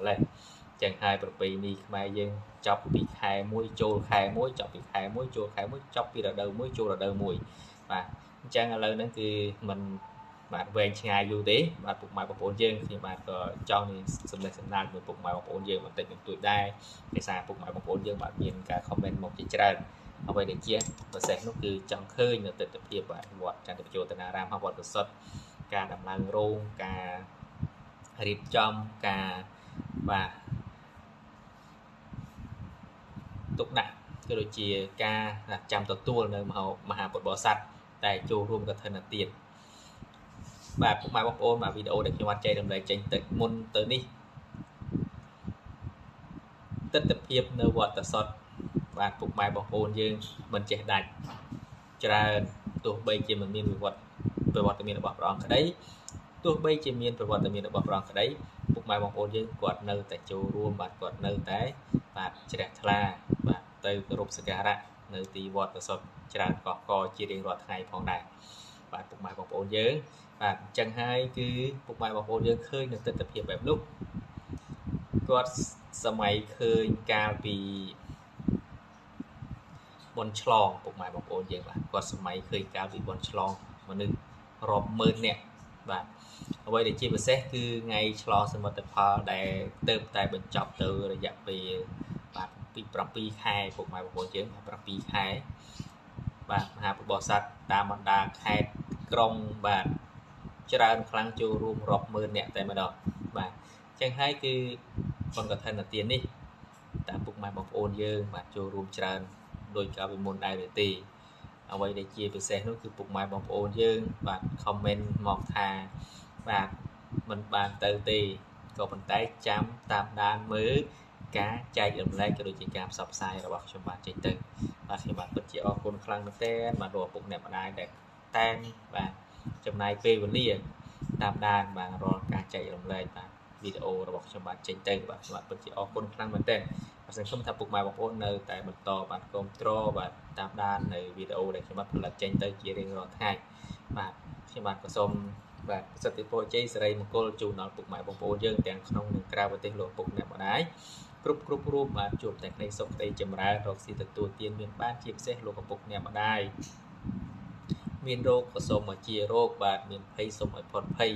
ម្ល៉េះចឹងហើយប្រពៃណីខ្មែរយើងចប់ពីខែ1ចូលខែ1ចប់ពីខែ1ចូលខែ1ចប់ពីរដូវ1ចូលរដូវ1បាទអញ្ចឹងឥឡូវហ្នឹងគឺมันបាទវែងឆ្ងាយយូរទេបាទពុកម៉ែបងប្អូនយើងខ្ញុំបាទក៏ចង់នេះសំណេះសំណាលជាមួយពុកម៉ែបងប្អូនយើងបន្តិចបន្តួចដែរភាសាពុកម៉ែបងប្អូនយើងបាទមានការ comment មកជាច្រើនអ្វីដែលជាពិសេសនោះគឺចង់ឃើញនៅទិដ្ឋភាពបាទវត្តចន្ទពជោតនារាមវត្តប្រសុទ្ធការដំឡើងរោងការរៀបចំការបាទទុកដាក់ក៏ដូចជាការចាំទទួលនៅមហាពុទ្ធបរិស័ទតែចូលរួមកឋិនទានបាទពុកម៉ែបងប្អូនបាទវីដេអូដែលខ្ញុំបានចែករំលែកចេញទៅមុនទៅនេះទិដ្ឋភាពនៅវត្តសតបាទពុកម៉ែបងប្អូនយើងមិនចេះដាច់ច្រើនទោះបីជាមិនមានវិវត្តប្រវត្តិមានរបស់ព្រះអង្គក្តីទោះបីជាមានប្រវត្តិមានរបស់ព្រះអង្គក្តីពុកម៉ែបងប្អូនយើងគាត់នៅតែចូលរួមបាទគាត់នៅតែបាទជ្រះថ្លាបាទទៅគោរពសក្ការៈនៅទីវត្តសតច្រើនកកកជារៀងរាល់ថ្ងៃផងដែរបាទពុកម៉ែបងប្អូនយើងបាទអញ្ចឹងហើយគឺពុកម៉ែបងប្អូនយើងឃើញនៅទិដ្ឋភាពបែបនោះគាត់សម័យឃើញកាលពីបុណ្យឆ្លងពុកម៉ែបងប្អូនយើងបាទគាត់សម័យឃើញកាលពីបុណ្យឆ្លងមនុស្សរាប់ម៉ឺននាក់បាទអ្វីដែលជាពិសេសគឺថ្ងៃឆ្លងសមិទ្ធផលដែលទៅតែបញ្ចប់ទៅរយៈពេលបាទពី7ខែពុកម៉ែបងប្អូនយើង7ខែបាទមហាពុទ្ធបរិស័ទតាមបណ្ដាខេត្តក្រុងបាទច្រើនខ្លាំងចូលរួមរាប់ម៉ឺននាក់តែម្ដងបាទអញ្ចឹងហើយគឺបុណ្យកឋិនទាននេះតាមពុកម៉ែបងប្អូនយើងបាទចូលរួមច្រើនដោយកាលពីមុនដែរឬទេអ្វីដែលជាពិសេសនោះគឺពុកម៉ែបងប្អូនយើងបាទ comment មកថាបាទមិនបានទៅទេក៏ប៉ុន្តែចាំតាមដានមើលការចែករំលែកក៏ដូចជាការផ្សព្វផ្សាយរបស់ខ្ញុំបាទចេញទៅបាទខ្ញុំបាទពិតជាអរគុណខ្លាំងមែនទែនបាទដល់ពុកអ្នកម្ដាយដែលតែងបាទចំណាយពេលវេលាតាមដានបាទរាល់ការចែករំលែកបាទវីដេអូរបស់ខ្ញុំបាទចេញទៅបាទខ្ញុំបាទពិតជាអរគុណខ្លាំងមែនទែនបាទសង្ឃឹមថាពុកម៉ែបងប្អូននៅតែបន្តបាទគាំទ្របាទតាមដាននៅវីដេអូដែលខ្ញុំបាទផលិតចេញទៅជារៀងរាល់ថ្ងៃបាទខ្ញុំបាទក៏សូមបាទប្រសិទ្ធិពរជ័យសិរីមង្គលជូនដល់ពុកម៉ែបងប្អូនយើងទាំងក្នុងនិងក្រៅប្រទេសលោកពុកអ្នកម្ដាយគ្រប់រូបបាទជួបតែក្តីសុខក្តីចម្រើនរកស៊ីទទួលទានមានបានជាពិសេសលោកឪពុកអ្នកម្ដាយមានរោគក៏សូមឲ្យជារោគបាទមានភ័យសូមឲ្យផុតភ័យ